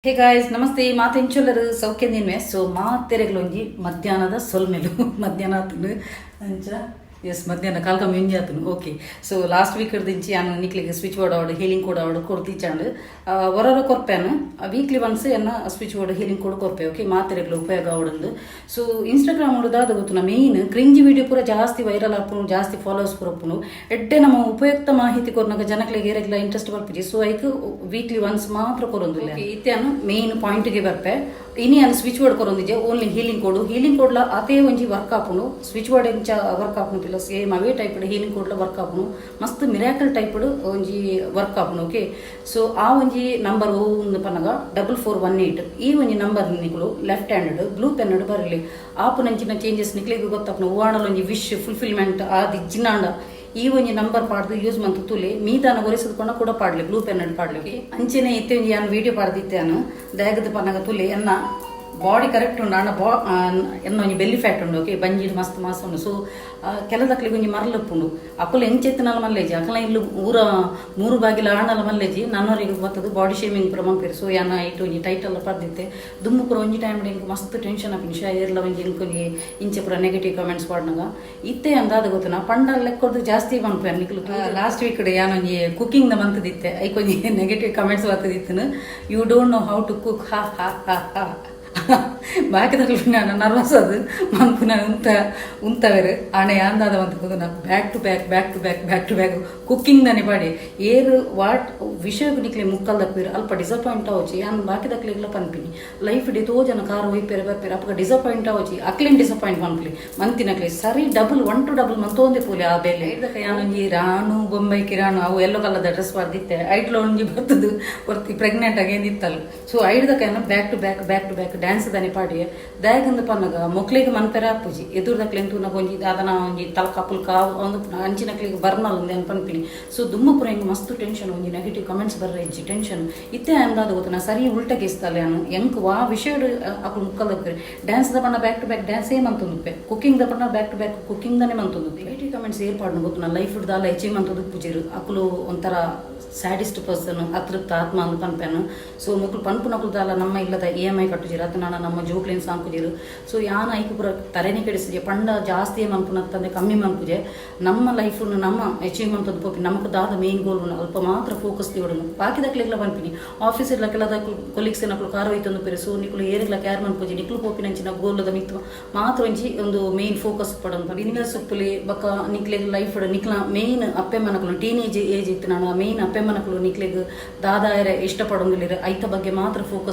Hey guys, namaste. ಮಾತೆಂಚೊಲ್ಲರು ಸೌಖ್ಯದಿನ್ವೆ. ಸೊ ಮಾತೆರೆಗ್ಲೊಂಜಿ ಮಧ್ಯಾಹ್ನದ ಸೊಲ್ಮೆಲು. ಮಧ್ಯಾಹ್ನ ಆತುಂಡು ಅಂಚ. ಎಸ್, ಮಧ್ಯಾಹ್ನ ಕಾಲ್ ಕಮ್ಮಿ ಒಂಜಿ ಆತುಂಡು. ಓಕೆ, ಸೊ ಲಾಸ್ಟ್ ವೀಕ್ ದಿಂಚಿ ಯಾನ್ ನಿಕ್ಲೆಗ್ ಸ್ವಿಚ್ ಬೋರ್ಡ್ ಆವಡ್, ಹೀಲಿಂಗ್ ಕೋಡ್ ಆವಡ್ ಕೊರ್ತಿಚ್ಚಾಂಡ್. ಒರೊರ ಕೊರ್ಪೇನು. ವೀಕ್ಲಿ ಒನ್ಸ್ ಎನ್ನ ಸ್ವಿಚ್ ಬೋರ್ಡ್, ಹೀಲಿಂಗ್ ಕೋಡ್ ಕೊರ್ಪೆ. ಓಕೆ, ಮಾತೆರೆಗ್ಲ ಉಪಯೋಗ ಆವಡುಂದು. ಸೊ ಇನ್ಸ್ಟಾಗ್ರಾಮ್ ದಾದ ಗೊತ್ತುನ, ಮೇನ್ ಕ್ರಿಂಜಿ ವಿಡಿಯೋ ಪೂರ ಜಾಸ್ತಿ ವೈರಲ್ ಆಪುನು, ಜಾಸ್ತಿ ಫಾಲೋವರ್ಸ್ ಪೂರ ಉಪ್ಪುನು. ಎಡ್ಡೆ ನಮ್ಮ ಉಪಯುಕ್ತ ಮಾಹಿತಿ ಕೊರ್ನಾಗ ಜನಕ್ಲೆಗ್ ಏರೆಗ್ಲ ಇಂಟ್ರೆಸ್ಟ್ ಬರ್ಪುಜಿ. ಸೊ ಐಕ್ ವೀಕ್ಲಿ ಒನ್ಸ್ ಮಾತ್ರ ಕೊರೊಂದಿಲ್ಲ. ಇತ್ಯಾನು ಮೇನ್ ಪಾಯಿಂಟ್ಗೆ ಬರ್ಪೆ. ಇನಿ ಯಾನ್ ಸ್ವಿಚ್ ಬೋರ್ಡ್ ಕೊರೊಂದಿಜೆ, ಓನ್ಲಿ ಹೀಲಿಂಗ್ ಕೋಡ್. ಹೀಲಿಂಗ್ ಕೋಡ್ಲ ಅತೇ ಒಂಜಿ ವರ್ಕ್ ಆಪುಂಡು. ಸ್ವಿಚ್ ಬೋರ್ಡ್ ಎಂಚ ವರ್ಕ್ ಆಪುಂಡು ಪಿಲ್ಲ, ಸೇಮ್ ಅವೇ ಟೈಪ್ ಹೀಲಿಂಗ್ ಕೋಡ್ಲ ವರ್ಕ್ ಆಪುಂಡು. ಮಸ್ತ್ ಮಿರಾಕಲ್ ಟೈಪ್ ಒಂಜಿ ವರ್ಕ್ ಆಪುಂಡು. ಓಕೆ, ಸೊ ಆ ಒಂಜಿ ನಂಬರ್ ಒಂದು ಪನ್ನಗ 4418. ಈ ಒಂಜಿ ನಂಬರ್ ನಿಕುಲು ಲೆಫ್ಟ್ ಹ್ಯಾಂಡ್ ಬ್ಲೂ ಪೆನ್ ಬರಲಿ. ಆಪುನಂಚಿನ ಚೇಂಜಸ್ ನಿಕ್ಲೆಗ್ ಗೊತ್ತಾಪುಂಡು. ಹೂವಾಣಲ ಒಂಜಿ ವಿಶ್ ಫುಲ್ಫಿಲ್ಮೆಂಟ್ ಆದಿಜ್ಜಿನಾಂಡ ಈ ಒಂಜಿ ನಂಬರ್ ಪಾಡ್ದು ಯೂಸ್ ಮಂತು ತುಲೆ. ಮೀದಾನ ಒರೆಸದ್ಕೊಂಡ ಕೂಡ ಪಾಡ್ಲಿ, ಬ್ಲೂ ಪೆನ್ ಪಾಡ್ಲಿ. ಅಂಚೆನೆ ಇತ್ತೆ ಒಂಜಿ ಯಾನ್ ವಿಡಿಯೋ ಪಾಡ್ದಿತ್ತೆ ಯಾನು. ದಾಗದ ಪನ್ನಗ ತುಲೆ, ಎನ್ನ ಬಾಡಿ ಕರೆಕ್ಟ್ ಉಂಡು, ಆಂಡ ಬಾ ಎನ್ನ ಒಂಜಿ ಬೆಲ್ಲಿ ಫ್ಯಾಟ್ ಉಂಡು. ಓಕೆ, ಬಂಜಿಡ್ ಮಸ್ತ್ ಮಾಸ ಉಂಡು. ಸೊ ಕೆಲದಕ್ಲಿಗೆ ಒಂಜಿ ಮರಲ್ ಉಪ್ಪುಂಡು. ಅಕುಲು ಎಂಚೆತ್ತಿನಲ ಮಲ್ಲೇಜಿ, ಅಕಲ ಇಲ್ಲು ಊರ ಮೂರು ಬಾಗಿಲ ಆಂಡಲ ಮಲ್ಲೇಜಿ. ನನ್ನವರಿಗೆ ಬತ್ತದು ಬಾಡಿ ಶೇಮಿಂಗ್ ಪೂರ ಮನ್ಪೇರು. ಸೊ ಯಾನ ಇಟ್ಟು ಒಂಜಿ ಟೈಟಲ್ ಪರ್ದಿತ್ತೆ. ದುಮ್ಮು ಪೂರ ಒಂಜಿ ಟೈಮ್ ಎಂಕ್ ಮಸ್ತ್ ಟೆನ್ಷನ್ ಆಪಿನ ಶಾ ಏರ್ಲ ಒಂಜಿ ಎಂಕೊಂಜಿ ಇಂಚೆ ಪೂರ ನೆಗೆಟಿವ್ ಕಮೆಂಟ್ಸ್ ಪಾಡ್ನಾಗ. ಇತ್ತೆ ಅಂದಾದ ಗೊತ್ತುನ, ಪಂಡ ಲೆಕ್ಕೊಡ್ದು ಜಾಸ್ತಿ ಮನ್ಪೆ. ನಿಕ್ಲು ಲಾಸ್ಟ್ ವೀಕ್ ಯಾನೊಂಜಿ ಕುಕಿಂಗ್ ದ ಮಂತದಿತ್ತೆ. ಐಕೊಂಜಿ ನೆಗೆಟಿವ್ ಕಮೆಂಟ್ಸ್ ಬರ್ತದಿತ್ತು, "You don't know how to cook, ಹಾ ಹಾ ಹಾ ಹಾ." ಬಾಕಿದಕ್ಲು ನಾನು ನರ್ವಸ್ ಅದು ಮನ್ಪುನ ಉಂತ ಉಂತವೆರು. ಆಣೆ ಯಾಂದಾದ ಮಂತ ಕುದುನ back to back, back to back, back to back cooking ದಾನೆ ಪಾಡಿ. ಏರು what ವಿಷಯಕ್ಕೆ ನಿಕ್ಲೆ ಮುಕ್ಕಲ್ ದಕ್ಪಿರು, ಅಲ್ಪ ಡಿಸಪಾಯಿಂಟ್ ಆವಚಿ. ಯಾನ್ ಬಾಕಿದಕ್ಲೆಗ್ಲ ಪನ್ಪಿನಿ, ಲೈಫ್ ಡಿ ತೋ ಜನ ಕಾರ್ ಒಯ್ಪೆರೆ ಬರ್ಪೆರೆ. ಅಪಗ ಡಿಸಪಾಯಿಂಟ್ ಆವಚಿ. ಅಕ್ಲೇನ್ ಡಿಸಪಾಯಿಂಟ್ ಮನ್ಪುಲಿ, ಮಂತಿನಕ್ಲೆ ಸರಿ ಡಬಲ್, ಒನ್ ಟು ಡಬಲ್ ಮಂತೋಂದೆ ಪೋಲಿ ಆ ಬೆಲೆ. ಇದಕ್ಕೆ ಯಾನೊಂಜಿ ರಾಣು ಬೊಂಬೈ ಕಿರಾಣು ಅವು ಎಲ್ಲೋ ಕಲರ್ದ ಡ್ರೆಸ್ ಪಾಡ್ದಿತ್ತೆ. ಐಟ್ಲ ಒಂಜಿ ಬರ್ತದು ಒರ್ತಿ ಪ್ರೆಗ್ನೆಂಟ್ ಆಗಿ ಇತ್ತಲ್ಲ. ಸೊ ಐಡ್ದಕ್ಕೆ back to back, back to back dance ದಾನೆ ಪಾಡಿ. ದಾಯಗಂದ ಪನ್ನಗ ಮೊಕ್ಲೆಗ್ ಮನ್ಪೆರ ಆಪುಜಿ. ಎದುರುದಕ್ಲೆನ್ ತೂನಗ ಒಂಜಿ ದಾದನ ಒಂಜಿ ತಲಕ ಪುಲ್ಕ ಒಂದು ಅಂಚಿನಕ್ಲೆಗ್ ಬರ್ನಲ್ ಅಂದ್ ಪನ್ಪಿನಿ. ಸೊ ದುಮ್ಮು ಪೂರ ಎಂಕ್ ಮಸ್ತ್ ಟೆನ್ಷನ್, ಒಂಜಿ ನೆಗೆಟಿವ್ ಕಮೆಂಟ್ಸ್ ಬರ್ರ ಇಜ್ಜಿ ಟೆನ್ಷನ್ ಇತ್ತೆ. ಅಂದಾದ ಗೊತ್ತನ, ಸರಿ ಉಲ್ಟಕ್ಕೆ ಇಸ್ತಲ್ಲ. ಯಾನು ಎಂಕ್ ವಾ ವಿಷಯ ಅಕುಲು ಮುಕ್ಕಲ್ದಕ್ರೆ, ಡ್ಯಾನ್ಸ್ the ಪಣ್ಣ ಬ್ಯಾಕ್ ಟು back dance ಏ ಮಂತೊಂದುಪ್ಪೆ, ಕುಕಿಂಗ್ the ಪಣ್ಣ ಬ್ಯಾಕ್ ಟು back cooking ದಾನೆ ಮಂತೊಂದು. ನೆಗೆಟಿವ್ ಕಮೆಂಟ್ಸ್ ಏರ್ಪಾಡ್ನು ಗೊತ್ತುನ, ಲೈಫ್ ದಾಲ ಅಚೀವ್ ಮಂತೊಂದು ಪೂಜೆರು ಅಕುಲು ಒಂಥರ ಸ್ಯಾಡಿಸ್ಟ್ ಪರ್ಸನ್, ಅತೃಪ್ತ ಆತ್ಮ ಅಂದ್ ಪನ್ಪೆನು. ಸೊ ಮೊಕ್ಲು ಪನ್ಪುನಕುಲು ದಾಲ ನಮ್ಮ ಇಲ್ಲದ ಇಎಂಐ ಕಟ್ಟುಜಿರು ಅತ್ತ ನಾನ ನಮ್ಮ ಜೋಕ್ಲೆನ್ ಸಾಂಕುಜಿರು. ಸೊ ಯಾನ ಐಕು ಪೂರ ತರೆನೆ ಕೆಡಿಸಿಜೆ. ಪಂಡ ಜಾಸ್ತಿ ಮನ್ಪುನತ್ತಂದೆ ಕಮ್ಮಿ ಮನ್ಪುಜೆ. ನಮ್ಮ ಲೈಫ್ ನಮ್ಮ ಅಚೀವ್ ಮಂತೊಂದು ಪೋಪಿ. ನಮಕ್ ದಾದ ಮೇನ್ ಗೋಲ್ ಅಲ್ಪ ಮಾತ್ರ ಫೋಕಸ್ ದಿವಡನು. ಬಾಕಿದಕ್ಲೆಗ್ಲ ಪನ್ಪಿನಿ, ಆಫೀಸ್ ಇರ್ಲ ಕೆಲದ ಕೊಲೀಗ್ಸ್ ನಕುಲು ಕಾರ್ ಹೋಯ್ತೊಂದು ಪೇರು. ಸೊ ನಿಕುಲು ಏರೆಗ್ಲ ಕೇರ್ ಮನ್ಪುಜಿ. ನಿಕುಲು ಪೋಪಿನಂಚಿನ ಗೋಲದ ಮಿತ್ತು ಮಾತ್ರ ಒಂಜಿ ಒಂದು ಮೇನ್ ಫೋಕಸ್ ಪಡೊಂದು ಬಿಂದಾಸ್ ಉಪ್ಪುಲಿ. ಬೊಕ್ಕ ನಿಕ್ಲೆಗ್ ಲೈಫ್ ನಿಕ್ಲ ಮೇನ್ ಅಪ್ಪೆ ಮನಕುಲು ಟೀನೇಜ್ ಏಜ್ ಇತ್ತು ನಾನು ಮೇನ್ ಅಪ್ಪೆ ಮನಕುಲು ನಿಕ್ಲೆಗ್ ದಾದಾಯರೆ ಇಷ್ಟಪಡೊಂದಿಲ್ಲಿರು, ಐತ ಬಗ್ಗೆ ಮಾತ್ರ ಫೋಕಸ್.